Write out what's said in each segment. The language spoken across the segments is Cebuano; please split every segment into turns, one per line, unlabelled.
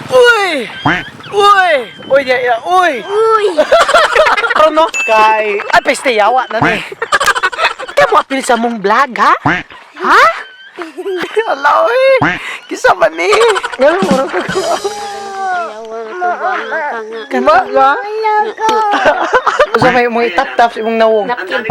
Uy! Uy! Uy, ya, ya, uy!
Uy!
Karon no, kay ay peste yawa na ni. Kaya mo apil sa mong vlog, ha? Ha? Ala, uy! Kisa man ni? Ngano mo ka
Ayaw na
Kama
tuwa ka nga.
ka? Usa may mo itap-tap sa imong nawong.
Napkin.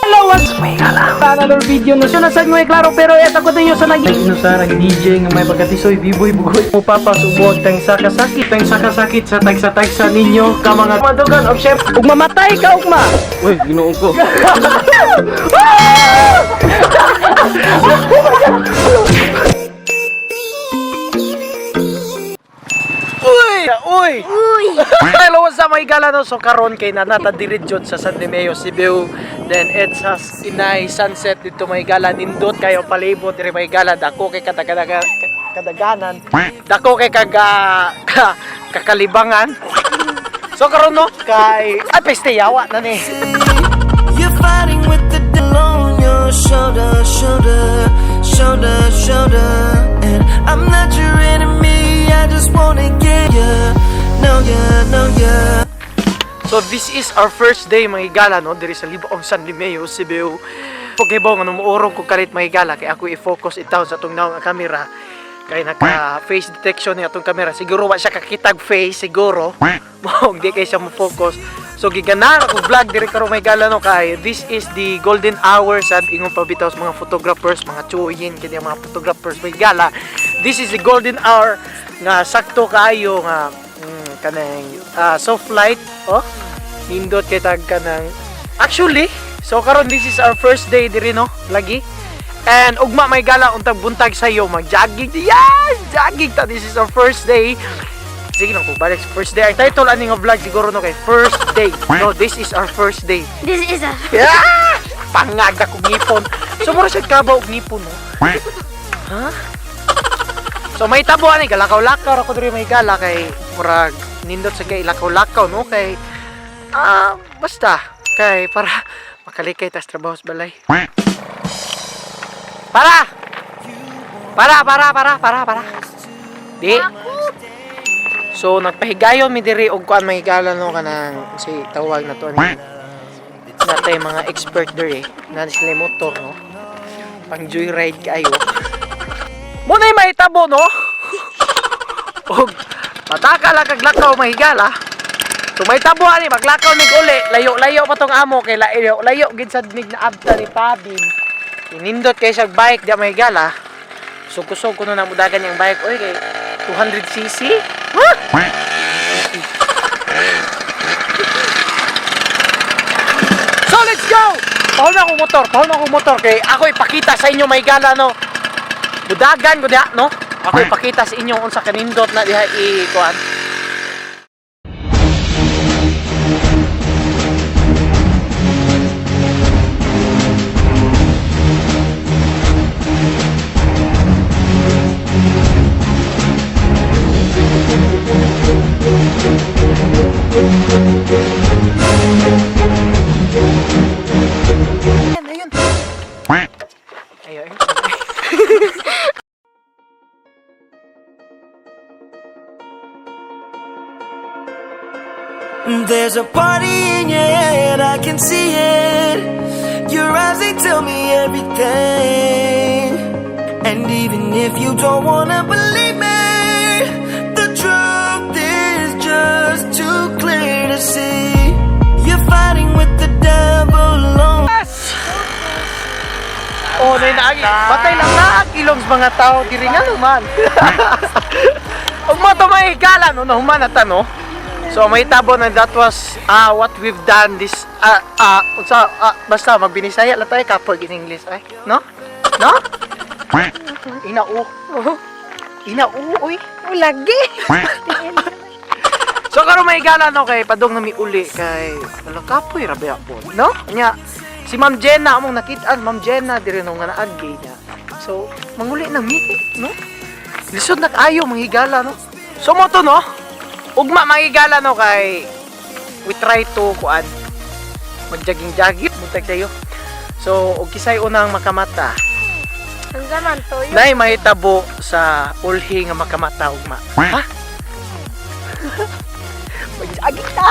Hello, what's may Another video no. So nasa mo klaro pero eto ko ninyo sa nag
Ino sa nag DJ nga may pagkatisoy biboy bugoy mo papasubuag tang sakasakit tang sakasakit sa tagsa-tagsa ninyo ka mga
madugan og chef ug mamatay ka ugma.
Uy, Ginoo ko.
Uy! Uy!
Uy!
Hello, what's up mga higala no? So karon kay nanata diri jud sa San Dimeo, Cebu. Then it's has inay sunset dito mga higala, nindot kayo palibot diri mga higala, dako kay kadagadaga kadaganan. Dako kay kakalibangan. So karon no kay ay peste yawa na ni.
You're fighting with the devil on your shoulder, shoulder, shoulder, shoulder. And I'm not your enemy, I just wanna get ya, know ya, know ya.
So this is our first day mga higala no diri sa Libaong San Limeo, Cebu. Paghibaw nga numuurong ko karit mga higala kay ako i-focus itaw sa atong naong ang kamera. Kay naka face detection ni atong kamera. Siguro wa siya kakitag face siguro. Mao di kay siya mo focus. So giganahan ako vlog diri karon mga higala no kay this is the golden hour sad ingon pabitaw sa mga photographers, mga chuyin kini ang mga photographers mga higala. This is the golden hour nga sakto kaayo nga kanang soft light oh nindot kay tag kanang actually. So karon this is our first day diri no lagi and ugma may gala untag buntag sa iyo mag jogging, yes, jogging ta. This is our first day. Sige lang ko balik sa first day. Ang title ani nga vlog siguro no kay first day no. This is our first day.
This is a...
Yeah! Pangag ako ngipon. So mura siya kabaw og ngipon no. Ha? So may tabo ani galakaw-lakaw ra ko diri may gala kay murag nindot sa kay lakaw-lakaw no kay basta kay para makalikay tas trabaho sa balay. Para! Para para para para para. Di. So nagpahigayon mi diri og kuan may gala no kanang si tawag na to ani natay mga expert diri na sila yung motor no pang joyride kayo mo na mahitabo no og pataka lang kag lakaw mahigala. So mahitabo ani maglakaw mig uli, layo-layo pa tong amo kay layo layo gid sad mig naabta ni Pabin. Inindot kay siya bike di mahigala. So kusog kuno na mudagan yung bike oy kay 200 cc. Huh? So let's go! Pahol na akong motor, pahol na akong motor kay ako ipakita sa inyo may gala no. Budagan ko diha no. Ako ipakita sa inyo unsa kanindot na diha i kuan. Ayun, ayun. Ayun.
There's a party in your head, I can see it. Your eyes, they tell me everything. And even if you don't wanna believe me, the truth is just too clear to see. You're fighting with the devil on.
Yes! Oh, nay naagi. Patay lang naag ilong sa mga tao diri nga naman. Ug mo to may gala no nahuman na ta no. So may tabo na that was what we've done this unsa basta magbinisaya lang tayo kapag in English ay no? No? Ina o. Ina o oy.
Lagi!
So karon may gala no kay padung nami uli kay wala kapoy ra ba po no? Nya si Ma'am Jenna among nakit-an Ma'am Jenna diri no nga naagi niya. So manguli na mi no? Lisod na kaayo manghigala no. So mo to no. Ugma manghigala no kay We try to kuan magjogging-jogging buntag sayo. So, og kisay unang makamata,
Ang zaman toyo.
nay mahitabo sa ulhi nga makamata ugma. Ha? Mag-jogging ta!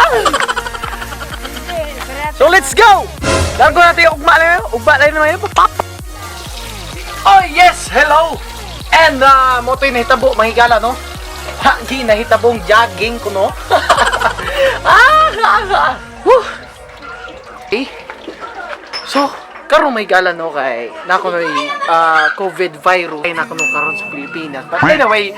So let's go! Largo natin yung ugma na yun. Ugma na yun naman yun. Pop! Oh yes! Hello! And mo to'y nahitabo, mahigala no? Ha, di nahitabong jogging ko no? Ah, ah, ah. Whew. Eh, so, karon may gala no kay nako noy COVID virus kay nako no karon sa Pilipinas. But anyway,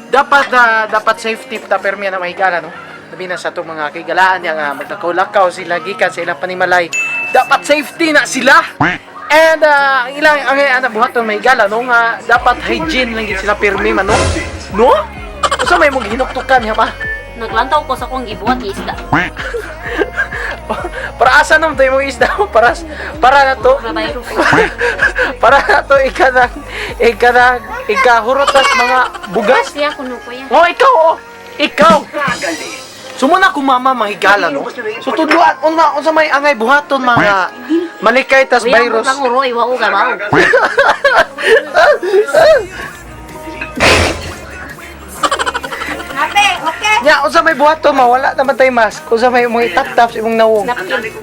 dapat dapat safety ta permi na mahigala no. Labi na sa atong mga kaigalaan niya nga maglakaw-lakaw sila gikan sa ilang panimalay. Dapat safety na sila. And ang ilang ang ang buhaton mahigala no nga dapat hygiene lang gid sila pirmi man no. No? Usa may mong hinuktukan ha pa?
Naglantaw ko sa kong gibuhat ni isda.
Para asa naman tayo mong isda para para na to para na to ika na ikahurotas mga bugas.
Siya kuno ko yan.
Oh, ikaw oh. Ikaw. Sumuna ko mama mahigala no. So tudluan unsa unsa may angay buhaton mga malikay tas
Uy, ang
virus.
pang uroy, wa ko gabaw.
Nya unsa may buhaton ma wala naman tay mask. Unsa may imong itap-tap sa imong nawong.
Napkin.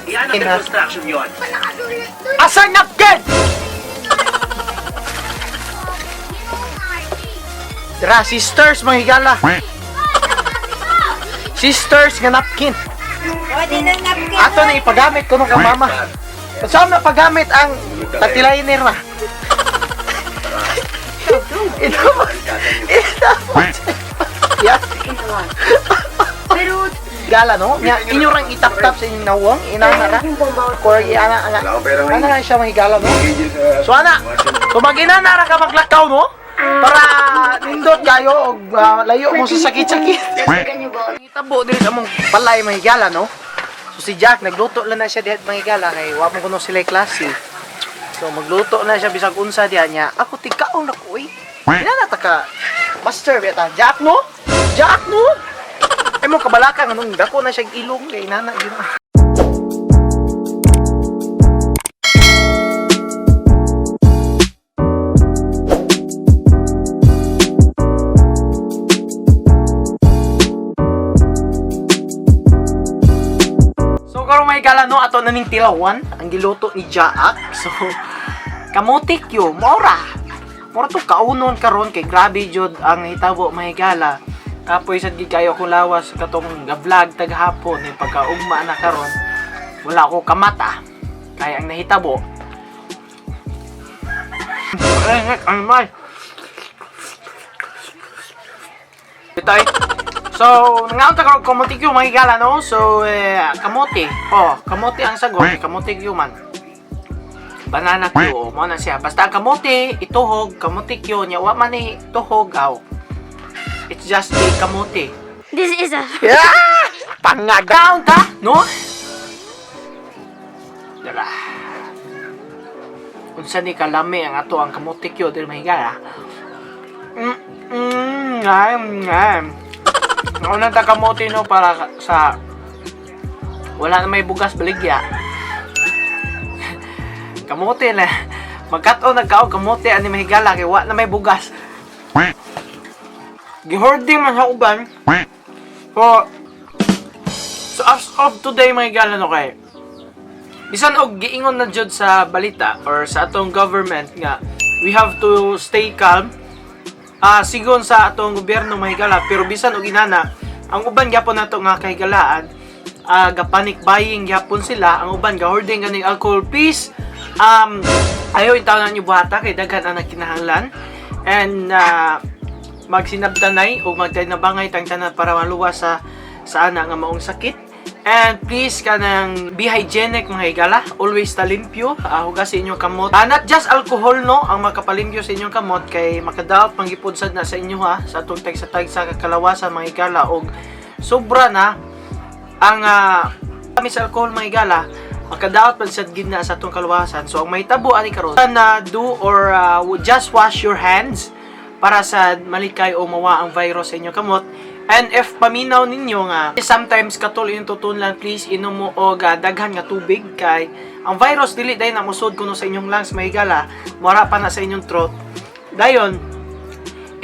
Yan ang construction yun.
Asa napkin? Tara, sisters mga higala. Sisters nga napkin. Ato na ipagamit ko nung ka mama. Saan na pagamit ang tatiliner na? Ito mo. Ito mo. Yeah.
Pero
Gala no? Nya inyo rang itap-tap sa inyong nawong, inana ra. Or iana ana. Ana na siya mahigala no? So ana, so mag-inana ra ka maglakaw no? Para nindot kayo og layo mo sa sakit-sakit. Itabo diri sa among balay mahigala no? So si Jack nagluto lang na siya diha mahigala kay wa mo kuno sila klase. So magluto na siya bisag unsa diha niya. Ako tigkaon na ko oy. Inana ta ka master beta Jack no? Jack no? Ay mo kabalaka nga nung dako na siya ilong kay inana gyud. So karon may gala no ato na ning tilawan ang giluto ni Jaak. So kamote kyo mora. Mora to kaunon karon kay grabe jud ang hitabo may gala. Kapoy sad gid kayo akong lawas katong ga-vlog taghapon eh, pagkaugma na karon. Wala ko kamata. Kaya ang nahitabo. Ay, may. Ito. So, nangaon ta karon kamote kyo mga higala no? So, eh, kamote. Oh, kamote ang sagot, kamote kyo man. Banana Q, oh, mo na siya. Basta ang kamote, ituhog, kamote Q, nya wa man ni tuhog aw. It's just a kamote.
This is a
Yeah! Pangagaon ta, no? Dara. Unsa ni kalami ang ato ang kamote Q diri mahigala. Ay, ay. Nauna ta kamote no para sa wala na may bugas baligya. Kamote na. Magkat-on nagkaon kamote ani mahigala kay wa na may bugas. Gihoarding man sa uban. So, so as of today mga higala no kay bisan og giingon na jud sa balita or sa atong government nga we have to stay calm sigon sa atong gobyerno mga higala, pero bisan og inana ang uban gyapon nato nga kahigalaan ga panic buying gyapon sila, ang uban ga hoarding ganing alcohol. Please, ayaw intaw na ninyo buhata kay daghan ang nagkinahanglan and magsinabtanay o magtinabangay tang tanan para maluwas sa sa ana nga maong sakit. And please kanang be hygienic mga higala, always ta limpyo, hugasi inyong kamot. Not just alcohol no ang makapalimpyo sa inyong kamot kay makadaot manggipud sad na sa inyo ha sa atong tagsa-tagsa kakalawasan mga higala og sobra na ang kami sa alcohol mga higala makadaot man sad gid na sa atong kaluwasan. So ang mahitabo ani karon na do or just wash your hands para sa malikay o mawa ang virus sa inyong kamot. And if paminaw ninyo nga sometimes katol yung tutunlan, please inom mo og daghan nga tubig kay ang virus dili dayon na musod kuno sa inyong lungs, mga higala, mura pa na sa inyong throat. Dayon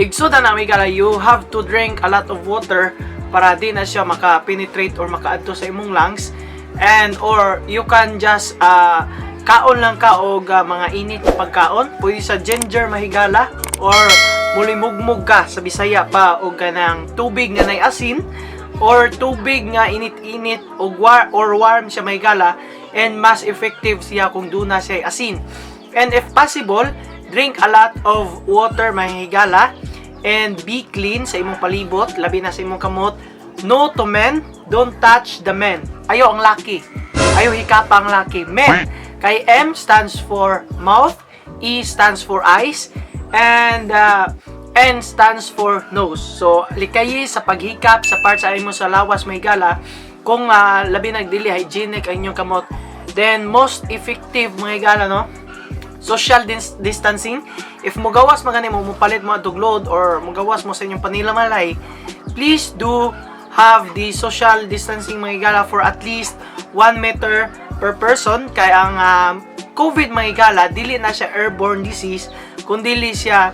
igsuda na, mga higala, you have to drink a lot of water para di na siya maka-penetrate or makaadto sa imong lungs, and or you can just kaon lang ka og mga init na pagkaon, pwede sa ginger, mga higala, or mulimugmug ka sa Bisaya pa og kanang tubig nga nay asin or tubig nga init-init og or warm siya, mga higala, and mas effective siya kung duna siya asin. And if possible, drink a lot of water, mga higala, and be clean sa imong palibot, labi na sa imong kamot. No to men, don't touch the men. Ayo ang laki. Ayo hikapa ang laki. Men, kay M stands for mouth, E stands for eyes, and N stands for nose. So, likayi sa paghikap sa part sa imo sa lawas, mga higala, kung labi nagdili hygienic ang inyong kamot. Then, most effective, mga higala, no? Social distancing. If mugawas magani mo, mupalit mo adtog load or mugawas mo sa inyong panimalay, please do have the social distancing, mga higala, for at least 1 meter per person kay ang COVID, mga higala, dili na siya airborne disease kundi siya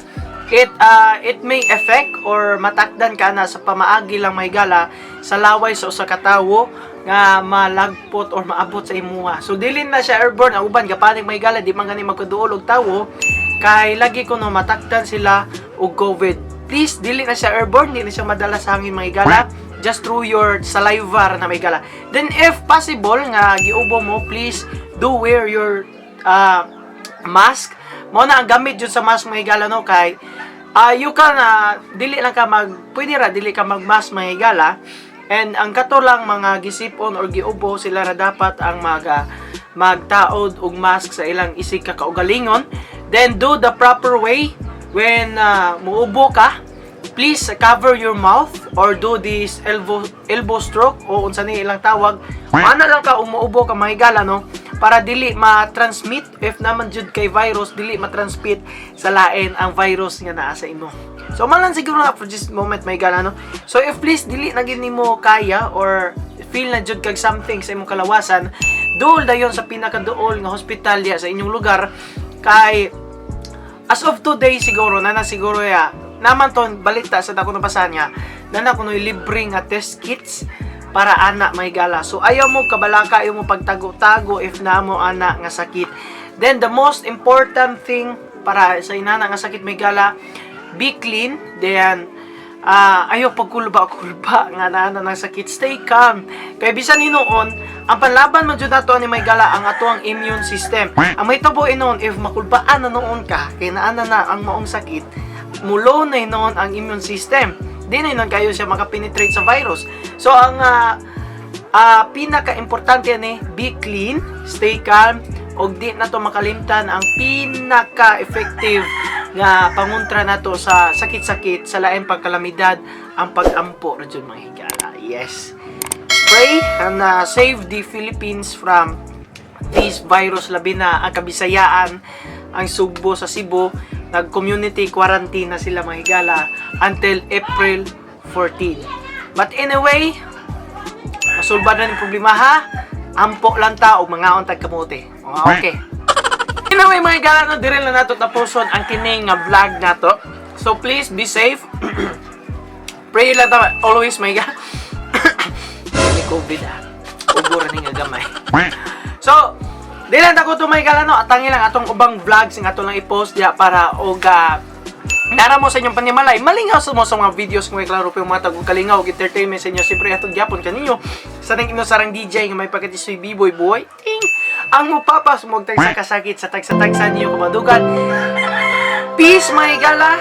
it may affect or matakdan ka na sa pamaagi lang, mga higala, sa laway sa usa ka tawo nga malagpot or maabot sa imuha. So dili na siya airborne. Ang uban gapanik, mga higala, di man gani magkaduol og tawo kay lagi ko no matakdan sila og COVID. Please, dili na siya airborne, dili na siya madala sa hangin, mga higala. Just through your saliva ra na, mga higala. Then if possible nga giubo mo, please do wear your mask. Mao na ang gamit jud sa mask, mga higala, no, kay you can dili lang ka mag pwede ra dili ka mag-mask, mga higala, and ang kato lang mga gisipon or giubo, sila ra dapat ang magtaod og mask sa ilang isig kakaugalingon. Then do the proper way when muubo ka, please cover your mouth or do this elbow elbow stroke o unsa ni ilang tawag. Ana lang ka umuubo ka, mga higala, no, para dili ma-transmit. If naman jud kay virus, dili ma-transmit sa lain ang virus nga naa sa imo. So man lang siguro na for this moment, mga higala, no. So if please dili na gid nimo kaya or feel na jud kag something sa imong kalawasan, duol dayon sa pinakaduol nga hospital diya sa inyong lugar kay as of today siguro na na siguro ya naman ton balita sa dako nabasahan nga na kunoy libre nga test kits para ana, mga higala. So ayaw mo kabalaka, ayaw mo pagtago-tago if namo ana nga sakit. Then the most important thing para sa inana nga sakit, mga higala, be clean. Then ayaw pagkulba kulba nga naana ng sakit. Stay calm. Kay bisan hinuon, ang panlaban man jud nato ani, mga higala, ang ato ang immune system. Ang may tabo hinuon, if makulbaan na noon ka kay naana na ang maong sakit, mulo na hinuon ang immune system. Di na hinuon kayo siya makapenetrate sa virus. So ang pinaka-importante ani, be clean, stay calm, og di na to makalimtan ang pinaka-effective nga pangontra nato sa sakit-sakit, sa lain pagkalamidad, ang pag-ampo ra jud, mga higala. Yes. Pray and save the Philippines from this virus, labi na ang Kabisayaan, ang Sugbo sa Cebu, nag-community quarantine na sila, mga higala, until April 14. But anyway, masulbad na ni problema ha. Ampo lang ta og mangaon tag kamote. Okay. Anyway, mga higala, no, dire lang nato tapuson ang kining nga vlog nato. So please be safe. Pray lang ta always, mga higala. May COVID ah. Ubo ra ni nga gamay. So, di lang ta ko to, mga higala, no. Atangi lang atong ubang vlogs nga ato lang i-post diya para og nara mo sa inyong panimalay, malingaw sa mo sa mga videos kung may klaro po yung mga tagong kalingaw ug entertainment sa inyo. Siyempre, atong gyapon kaninyo sa nang ino sarang DJ nga may pagkatisoy B-boy boy. Ting! Ang mupapas mo tag sa kasakit sa tagsa-tagsa niyo kumadugan. Peace, mga higala.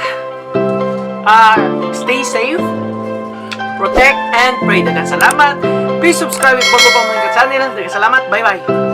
Stay safe, protect, and pray. Daghang salamat. Please subscribe if bago pa mo yung channel. Daghang salamat. Bye-bye.